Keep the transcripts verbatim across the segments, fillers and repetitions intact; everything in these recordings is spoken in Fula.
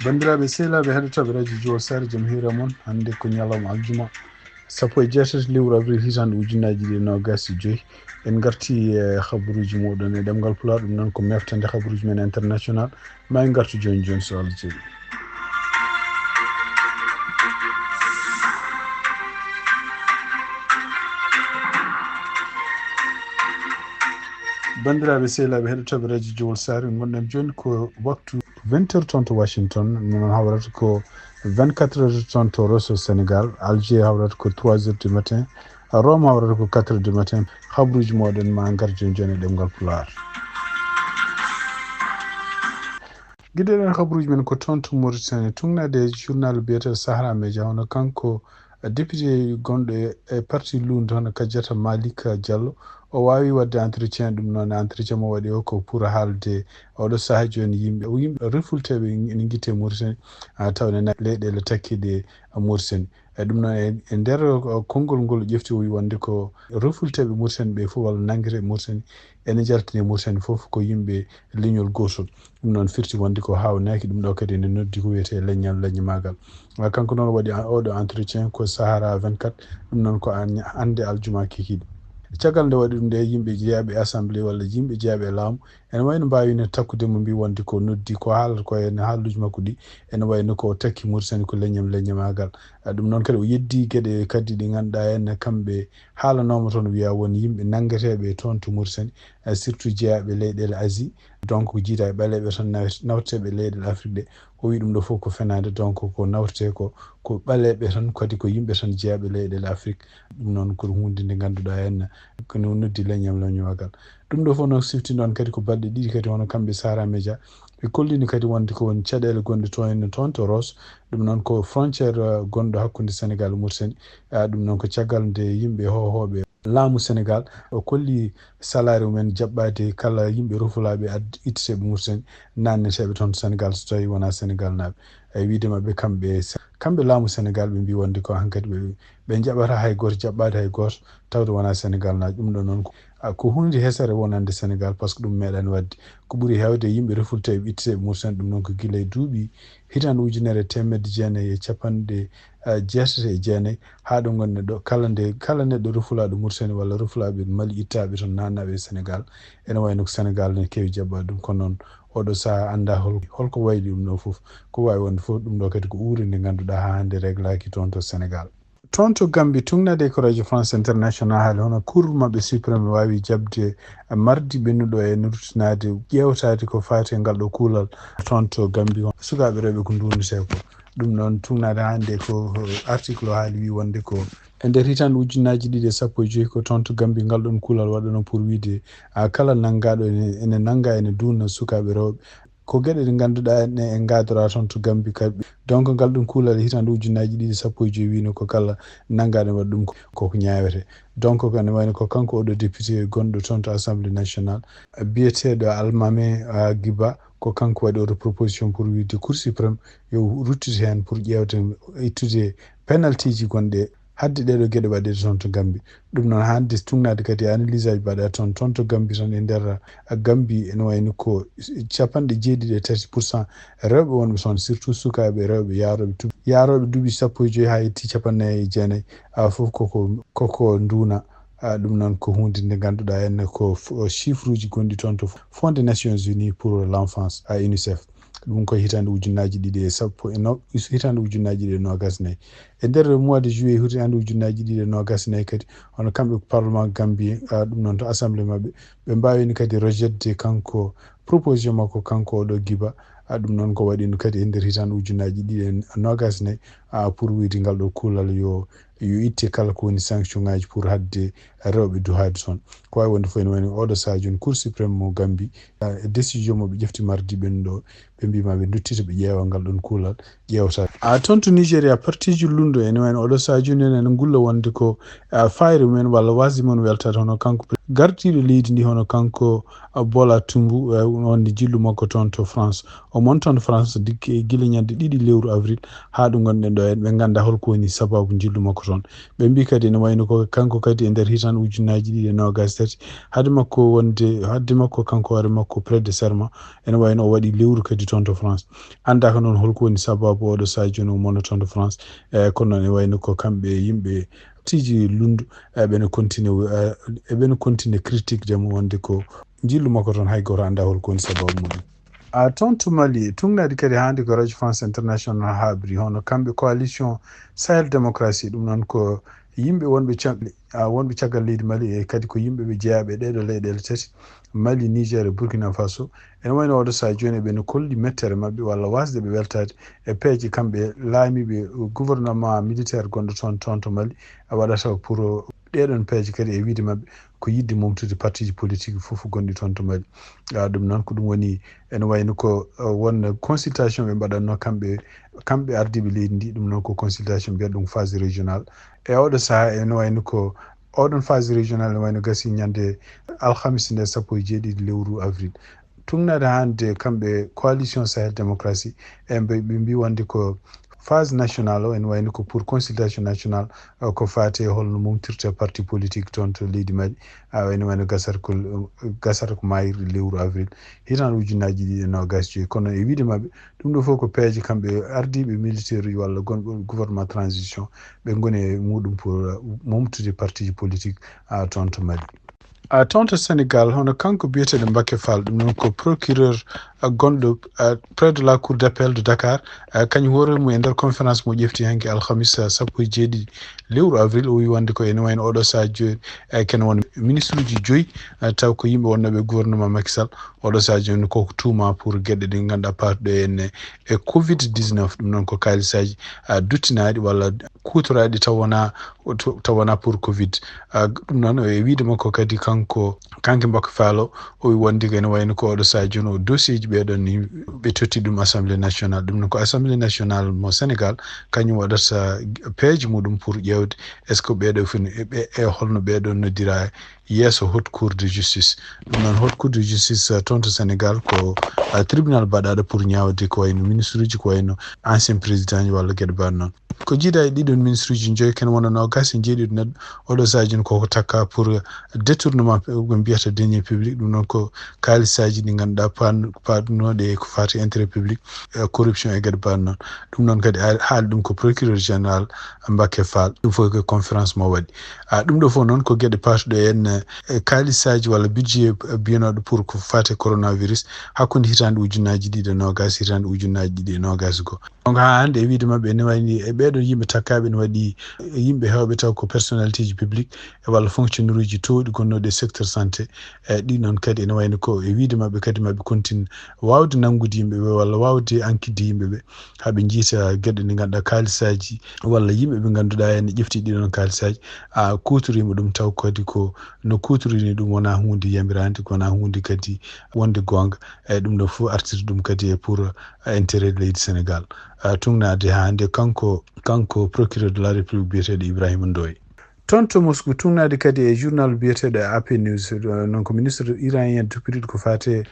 Banndiraaɓe sehilaaɓe heɗotooɓe radio Jowol Saare, jam hiira mon. Hannde ko ñalawma aljuma, sappo e jeetati lewru avril, hitaande ujunnaji ɗiɗi e noogas e joyi. En ngarti e habaruuji mooɗon e ɗemngal Pulaar, ɗum noon ko meftande habaruuji men international. Ma en ngartu jooni jooni, so Allah jaɓi. Banndiraaɓe sehilaaɓe heɗotooɓe radio Jowol Saare, ngonɗen jooni ko waktu vingt heures toon to Washington, ɗum noon hawrata ko vingt-quatre heures toon to Rosso Sénégal, Alger hawrata ko trois heures du matin, Rome hawrata ko quatre heures du matin. Habaruuji mooɗon ma ngar jooni jooni e ɗemngal Pulaar. Giɗeɗen habaruuji men ko toon to Mauritanie, tuugnaade e journal biyeteeɗo Sahara Media, hono kanko député gonɗo e, e parti Lundi, hono Kadiata Malick Diallo, o waawi waɗde entretien. Ɗum noon, entretien mo waɗi o ko pour haalde oɗo sahaa jooni yimɓe, o yimɓe refulteeɓe ene ngitte Mauritanie, a, tawde na-, leyɗeele takkiiɗe Mauritanie. E ɗum noon, e, e nder, o, konngol ngol ƴefti, o wi wonde ko refulteeɓe Mauritanie ɓe fof walla nanngeteeɓe Mauritanie ene njaltini Mauritanie fof ko yimɓe leñol gootol. Ɗum noon firti wonde ko haawnaaki, ɗum ɗo kadi ene noddi ko wiyetee leññam leññamaagal. Wa kanko noon waɗi a-, oɗo entretien ko Sahara vingt-quatre, ɗum noon ko an-, hannde aljuma kikiiɗe. Caggal nde waɗi ɗum nde, yimɓe jeyaaɓe e assemblée walla yimɓe jeyaaɓe e laamu ene wayno mbaawino takkude mo, mbi wonde ko noddi, ko haalata ko e haaluuji makko ɗi, ene wayno ko o takki Mauritanie ko leññam leññamaagal. A, ɗum noon kadi o yeddi geɗe kadi ɗe ngannduɗaa en kamɓe haalanooma toon, wiya won yimɓe nanngeteeɓe toon to Mauritanie, a, surtout jeyaaɓe leyɗeele Asie, donc ko jiida e ɓaleeɓe tan nawet-, nawteteeɓe leyɗeele Afrique ɗe. O wi ɗum ɗo fof ko fenaande, donc ko nawtetee ko, ko ɓaleeɓe tan, kadi ko yimɓe tan jeyaaɓe leyɗeele Afrique. Ɗum noon ko huunde nde ngannduɗaa en ko no noddi leññam leññamaagal. Ɗum ɗo fof noon sifti noon kadi ko balɗe ɗiɗi kadi hono kamɓe Sahara Media, ɓe kollini kadi wonde ko won caɗeele gonɗe toon, toon to Rosso. Ɗum noon ko frontière, eh, gonɗo hakkunde Sénégal e Mauritanie. Ah, ɗum noon ko caggal nde yimɓe hoohooɓe laamu Sénégal o kolli salaare mumen jaɓɓaade kala yimɓe refulaaɓe ad-, itteteeɓe Mauritanie, naanneteeɓe toon to Sénégal, so tawii wonaa Sénégal naaɓe. E wiyde maɓɓe kamɓe, kamɓe laamu Sénégal, ɓe mbi wonde ko hankadi ɓe, ɓe njaɓata hay gooto jaɓɓaade hay gooto tawde wonaa Sénégal naajo. Ɗum ɗo noon ko, a, ko huunde hesere wonande Sénégal, par ce que ɗum meeɗaani waɗde. Ko ɓuri heewde yimɓe refulteeɓe itteteeɓe Mauritanie, ɗum noon ko gila e duuɓi hitaande ujunere e teemedde jeenayi e capanɗe, a, jeetati e jeenayi, haa ɗo ngonɗen ɗo. Kala nde, kala neɗɗo refulaaɗo Mauritanie walla refulaaɓe Mali ittaaɓe toon naannaaɓe e Sénégal, ene wayno ko Sénégal ne keewi jaɓɓaade ɗum. Kono noon, oɗo sahaa anndaa hol-, holko wayli ɗum ɗo fof. Ko waawi wonde fof, ɗum ɗo kadi ko uure nde ngannduɗaa haa hannde reglaaki toon to Sénégal. Toon to Gambie, tuugnaade ko Radio France International, haali hono Cour maɓɓe suprême waawi jaɓde mardi ɓennuɗo e ruttinaade ƴeewtaade ko faati e ngal ɗo kuulal toon to Gambie, sukaaɓe rewɓe ko nduunetee ko. Ɗum noon, tuugnaade hannde ko article o haali, wi wonde ko e nder hitaande ujunnaaji ɗiɗi e sappo e joyi ko toon to Gambie ngal ɗoon kuulal waɗano pour wiide, a, kala nanngaaɗo ene, ene nannga, ene duuna sukaaɓe rewɓe. Ko geɗe ɗe ngannduɗaa ne en ngaadora toon to Gambie kadi. Donc, ngal ɗum kuulal e hitaande ujunnaaji ɗiɗi sappo e joyi wino ko kala nanngaaɗo waɗa ɗum ko, koko ñaawete. Donc, ko ene wayno ko kanko oɗo député gonɗo toon to Assemblée nationale, biyeteeɗo Almame, a, Giba, ko kanko waɗi oɗo proposition pour wiide Cour suprême yo ruttite heen pour ƴeewde, ittude penalty ji gonɗe hadde ɗeɗo geɗe waɗeede toon to Gambie. Ɗum noon, hannde tuugnaade kadi analyse aji mbaɗa toon, toon to Gambie toon e nder, a, Gambie ene wayno ko capanɗe jeeɗiɗi e tati pour cent rewɓe wonɓe toon, surtout sukaaɓe rewɓe yaarooɓe tu-, yaarooɓe duuɓi sappo e joyi haa yetti capanɗe nayi e jeenayi, a, fof koko, koko nduuna. A, ɗum noon ko huunde nde ngannduɗaa enne ko f-, o chiffre uji gonɗi toon to Fonds des Nations Unies pour l'enfance, a, UNICEF. Ɗum ko hitaande ujunnaaji ɗiɗi e sappo e no-, hitaande ujunnaaji ɗiɗi e noogas e nayi. E nder mois de juillet hitaande ujunnaaji ɗiɗi e noogas e nayi kadi, hono kamɓe ko Parlement Gambie, a, ɗum noon to Assemblée maɓɓe, ɓe mbaawino kadi rejetde kanko proposition makko, kanko oɗo Giba. A, ɗum noon ko waɗino kadi e nder hitaande ujunnaaji ɗiɗi e noogas e nayi, a, pour wiide ngal ɗo kuulal yo, yo itte kala ko woni sanction ŋaaji pour hadde rewɓe duhaade toon. Ko waawi wonde fof ene wayno oɗo sahaa jooni Cour suprême mo Gambie, a, e décision mo ɓe ƴefti mardi ɓennuɗo, ɓe mbiima ɓe nduttita, ɓe ƴeewa ngal ɗon kuulal, ƴeewta. A, toon to Nigeria, parti ji lundo ene wayno oɗo sahaa jooni ene ngulla wonde ko, a, fayre mumen walla wasde mum weltaade hono kanko Gardiiɗo leydi ndi hono kanko, ah, Bola Tinubu, eh, wonde njillu makko toon to France. O mon toon France dikke gila ñande ɗiɗi lewru avril haa ɗo ngonɗen ɗo en, ɓe ngannda holko woni sababu njillu makko toon. Ɓe mbi kadi ene wayno ko kanko kadi e nder hitande ujunnaaji ɗiɗi e noogas tati, hade makko wonde, hade makko kanko hoore makko prêter serment, ene wayno o waɗi lewru kadi toon to France. Anndaaka noon holko woni sababu oɗo sahaa jooni o mona toon to France. Eh, kono noon ene wayno ko kamɓe yimɓe tiji lundu, eh, ɓene continue, eh, eɓene continue critique de mo wonde ko njillu makko toon hay goto annda holko woni sababu muɗum. A toon to Mali, tungnaade kadi hannde ko Radio France International haabri, hono kamɓe Coalition Sahel Démocratie, ɗum noon ko yimɓe wonɓe cag-, a, wonɓe caggal leydi Mali, e kadi ko yimɓe ɓe jeyaaɓe e ɗeɗo leyɗeele tati, Mali, Niger e Burkina Faso. Ene wayno oɗo sahaa jooni eɓe no kolli mettere maɓɓe walla wasde ɓe weltaade e peeje kamɓe laamiiɓe gouvernement militaire gonɗo toon, toon to Mali, a waɗata pour ɗeɗon peeje kadi e wiide maɓɓe ko yiɗde momtude partiji politique fof gonɗi toon to Mali. A, ɗum noon ko ɗum woni, ene wayno ko, eh, won consultation ɓe mbaɗatno kamɓe, kamɓe ardiiɓe leydi ndi, ɗum noon ko consultation mbiyata ɗum phase régionale. E oɗo sahaa ene wayno ko oɗon phase régionale ene wayno gasi ñande alhamis nde sappo e jeeɗiɗi lewru avril. Tungnaade hannde kamɓe Coalition Sahel Démocratie, e mbe-, ɓe mbi wonde ko phase nationale o ene wayno ko pour consultation nationale, eh, ko faati e holno momtirta parti politique toon to leydi Mali. A, ene wayno gasata ko, gasata ko maayirɗe lewru avril, hitande ujunnaaji ɗiɗi e noogas joyi. Kono e wiide maɓɓe, ɗum ɗo fof ko peeje kamɓe ardiiɓe militaire uji walla gonɓe gouvernement transition, ɓe ngoni e muɗum pour, eh, momtude partiji politique, a, toon to Mali. A, toon to Sénégal, hono kanko biyeteeɗo Mbacké Fall, ɗum noon ko procureur, a, gonɗo, a, près de la cour d'appel de Dakar, a, kañum hoore mum e nder conférence mo ƴefti hanki alhamis, a, sappo e jeeɗiɗi lewru avril, o wi wonde ko ene wayno oɗo sahaa jooni, a, kene won ministre uji joyi, a, taw ko yimɓe wonnooɓe gouvernement Macky Sall, oɗo sahaa jooni koko tuuma pour geɗe ɗe ngannduɗaa paatuɗe en e covid dix-neuf, ɗum noon ko kaalisaaji, a, duttinaaɗi walla kuutoraaɗi taw wonaa, taw wonaa pour covid. A, ɗum noon, e wiide makko kadi kanko, kanko Mbacké Fall o, o wi wonde ko ene wayno ko oɗo sahaa jooni o dossier ji ɓeɗon ni ɓe totti ɗum Assemblée nationale. Ɗum noon ko Assemblée nationale mo Sénégal, kañum waɗata peeje muɗum pour ƴeewde est-ce que ɓeɗo fini, e ɓe, e holno ɓeɗon noddira yeeso Haute Cour de Justice. Ɗum noon Haute Cour de Justice, eh, toon to Sénégal ko, eh, tribunal baɗaɗo pour ñaawde ko wayno ministre uji, ko wayno ancien président ji walla geɗe mbaɗ noon. Ko jiida e ɗiɗon ministre uji joyi, ken wona noogas e jeeɗiɗo neɗɗo, oɗo sahaa jooni koko takka pour détournement, ɓe mbiyata deniers publics, ɗum noon ko kaalisaaji ɗi ngannduɗaa paan-, paaɗunooɗe e ko faati intérêt public, eh, corruption e geɗe mbaɗ noon. Ɗum noon kadi a-, haali ɗum ko procureur général Mbacké Fall. Ɗum fof ko conférence mo waɗi. A, ɗum ɗo fof noon ko geɗe paatuɗe en, eh, kaalisaaji walla budget, eh, biyanooɗo pour ko faati e coronavirus hakkunde hitaande ujunnaaji ɗiɗi e noogas, hitaande ujunnaaji ɗiɗi e noogas goo. Donc, haa hannde e wiide maɓɓe ene wayni e ɓeɗo yimɓe takkaaɓe ene waɗi, eh, yimɓe heewɓe taw ko personnalité ji publique, eh, walla fonctionnaire uji towɗi gonnooɗi e secteur santé. Eh, ɗi noon kadi ene wayno ko e wiide maɓɓe kadi maɓe continue waawde nanngude yimɓe ɓe walla waawde ankidde yimɓe ɓe. Haa ɓe njiita geɗe ɗe ngannduɗaa kaalisaaji walla yimɓe ɓe ngannduɗaa ene ƴefti ɗiɗon kaalisaaji, a, kuutoriima ɗum taw kadi ko no kuutorini ɗum wonaa huunde yamiraande, ko wonaa huunde kadi wonde goonga. E ɗum ɗo fof artirta ɗum kadi e pour, a, intérêt leydi Sénégal. A, tungnaade haa hannde kanko, kanko procureur de la République biyeteeɗo Ibrahima Ndoye. Toon to Moscou, tungnaade kadi e journal biyeteeɗo A P News, ɗo noon ko ministre iranien duppiriɗo ko faati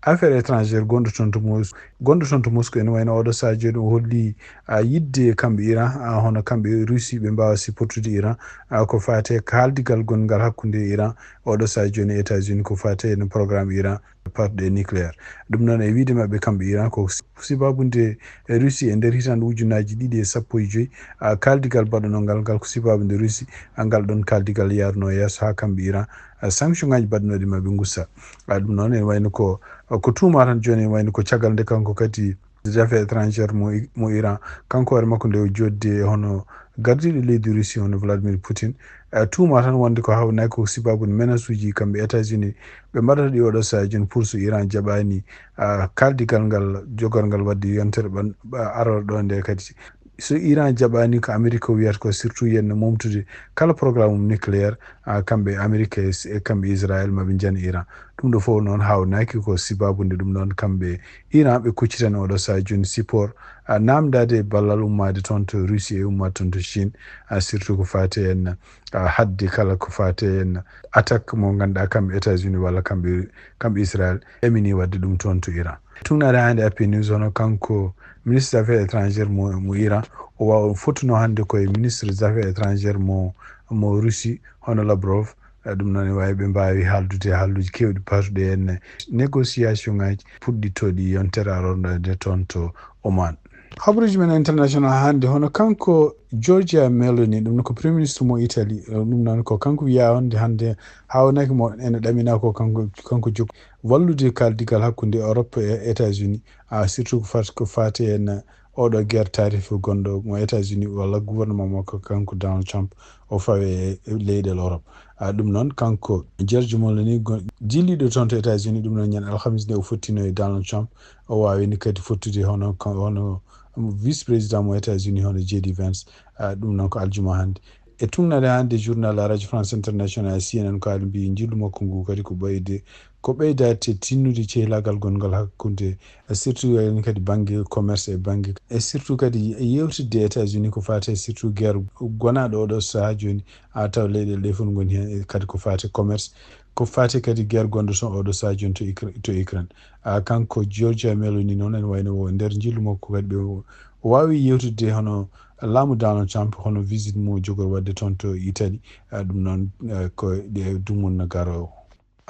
affaires étrangères gonɗo toon to Mos-, gonɗo toon to Moscou, ene wayno oɗo sahaa jooni o holli, a, yiɗde kamɓe Iran, a, hono kamɓe Russie ɓe mbaawa supportude Iran, a, ko faati e kaaldigal gonngal hakkunde Iran, oɗo sahaa jooni États-Unis ko faati e no programme Iran parɗe nucléaire. Ɗum noon e wiide maɓɓe kamɓe Iran ko s-, sibaabu nde Russie e nder hitaande ujunnaaji ɗiɗi e sappo e joyi, a, kaaldigal baɗanoo ngal, ngal ko sibaabu nde Russie, a, ngal ɗoon kaaldigal yaaruno yeeso haa kamɓe Iran, a, sanction ŋaaji baɗanooɗi maɓɓe ngussa. A, ɗum noon ene wayno ko, ko tuuma tan jooni, ene wayno ko caggal nde kanko kadi des affaires étrangères mo, mo Iran, kanko hoore makko nde o jooɗdi e hono gardiiɗo leydi Russie hono Vladimir Poutine, e tuuma tan wonde ko hawnaaki ko sibaabu menace uji kamɓe États-Unis ɓe mbaɗata ɗi oɗo sahaa jooni pour so Iran jaɓaani, a, kaaldigal ngal jogorgal waɗde yontere ɓan-, ɓa-, aroro ɗo nde kadi. So Iran jaɓaani ko Amérique o wiyata ko surtout yenno momtude kala programme mum nucléaire, a, kamɓe Amérique e s-, e kamɓe Israël maɓe njana Iran. Ɗum ɗo fof noon hawnaaki ko sibaabu nde ɗum noon kamɓe Iran ɓe kuccitani oɗo sahaa jooni support, a namdade ballal ummaade toon to Russie e ummaade toon to Chine, a surtout ko faati en a hadde kala ko faati en attaque mo ngannduɗaa kamɓe États-Unis walla kamɓe kamɓe Israël emini waɗde ɗum toon to Iran. Tugnaade hannde A P News hono kanko ministre des affaires étrangères mo mo Iran, o waawa fottuno hannde koye ministre des affaires étrangères mo mo Russie hono Lavrov. Eh, ɗum noon e waawi ɓe mbaawi haaldude haalluuji keewɗi paatuɗi en négociation ngaji puɗɗitooɗi yontere arornde toon to Oman. Habaruuji men international hannde hono kanko Giorgia Meloni, ɗum noon ko premier ministre mo Italie. Eh, ɗum noon ko kanko wiyaa on nde hannde haawnaki mo ene ɗamina ko kanko kanko jokki wallude kaaldigal hakkunde Europe e États-Unis, a surtout ko fat ko faati en oɗo guerre tarife gonɗo mo États-Unis walla gouvernement makko kanko Donald Trump o fawe e leyɗel Europe. A ɗum noon kanko Giorgia Meloni jilliɗo toon to États-Unis, ɗum noon ñande alhamis nde o fottino e Donald Trump, o waawini kadi fottude hono hono vice président mo États-Unis hono J D Vance. A ɗum noon ko aljuma hannde. E tugnaade hannde journal la Radio France International, C N N ko haali mbi njillu makko ngu kadi ko ɓeyde ko ɓeydaade tinnude cehlaagal gonngal hakkunde, e surtout en kadi bannge commerce e bannge e surtout kadi yewtidde États-Unis ko faati e surtout guerre gonaaɗo oɗo sahaa jooni, a taw leyɗeele ɗe fof ngoni heen, e kadi ko faati e commerce, ko faati kadi guerre gonɗo toon oɗo sahaa jooni to Ukra- to Ukraine. A kanko Giorgia Meloni noon ene wayno o nder njillu makko kadi ɓe o waawi yewtidde hono laamu Donald Trump hono visite mo jogor waɗde toon to Italie. A ɗum noon, eh, ko ɗe dumunna garoowo.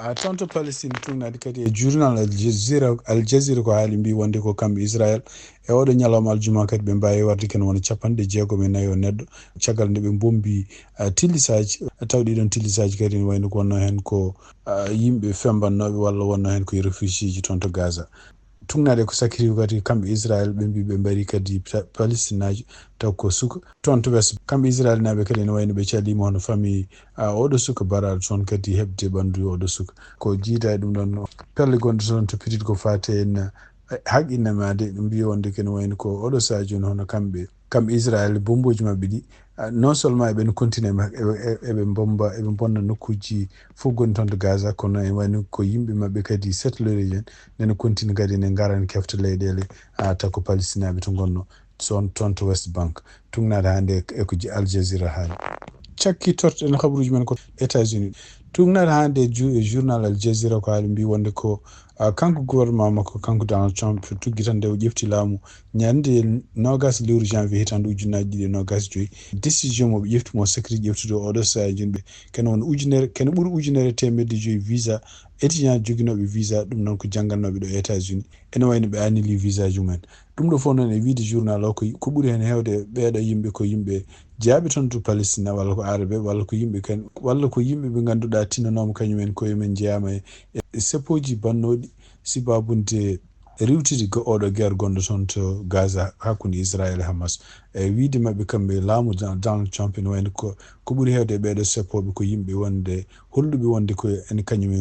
A toon to Palestine tugnaade kadi e journal Al Jazeera Al Jazeera ko haali mbi wonde ko kamɓe Israël e oɗo ñalawma aljuma kadi ɓe mbaawi warde kene wona capanɗe jeegom e nayo neɗɗo caggal nde ɓe mbombi ah, tillisaaji. Taw ɗiɗon tillisaaji kadi ne wayno ko wonno heen ko ah, yimɓe fembannooɓe walla wonno heen ko réfugiéji toon to Gaza. Tugnaade ko sakiri kadi kamɓe Israël ɓe mbi ɓe mbari kadi Pa- Palestinaajo taw ko suka toon to West. Kamɓe Israël naaɓe kadi ene wayno ɓe calima hono famille a oɗo suka baraɗo toon kadi heɓde ɓanndu oɗo suka. Ko jiida e ɗum ɗon pelle gonɗe toon to pitit ko faate en haqqinamaade mbi wonde kene wayno ko oɗo sadio no hono kamɓe kamɓe Israël bomboji maɓɓe ɗi. Ah, non seulement eɓen continue eɓe bomba eɓe bonna nokkuji fof goni toon to Gaza, kono en wayno ko yimɓe maɓɓe kadi settloriji en nene continue kadi ne ngaran kefta leyɗele, ah, taw ko palestinaɓe to gonno son toon to West Bank. Tugnaade hannde e ko Al Jazeera haali. Cakki tortoɗen habaruuji men ko États-Unis. Tugnaade hannde e journal Al Jazeera ko haali mbi wonde ko ah, kanko gouvernement makko kanko Donald Trump tuggi tan nde o ƴefti laamu ñande nogas lewru janvier hitande ujunnaji ɗiɗi e nogas joyi. Décision mo ɓe ƴefti mo secret ƴeftude oɗo saha joni ɓe kene won ujunere kene ɓuuri ujunere temedde joyi visa étudiant joginooɓe visa ɗum noon ko janngannoɓe ɗo États-Unis. Ene wayno ɓe annili visa ji mumen. Ɗum ɗo fof noon e wiide journal o ko ko ɓuri heen heewde ɓeeɗo yimɓe ko yimɓe jeyaaɓe toon to Palestina walla ko arabe walla ko yimɓe kan walla ko yimɓe ɓe ngannduɗaa tinnonooma kañum en koye men njeyaama e e seppoji bannooɗi sibabunde riwtidi oɗo guerre gonɗo toon to Gaza hakkunde Israël e Hamas. E wiide maɓɓe kamɓe laamu Donald Trump ene wayno ko ko ɓuri heewde e ɓeeɗo seppooɓe ko yimɓe wonde holluɓe wonde ko en kañum en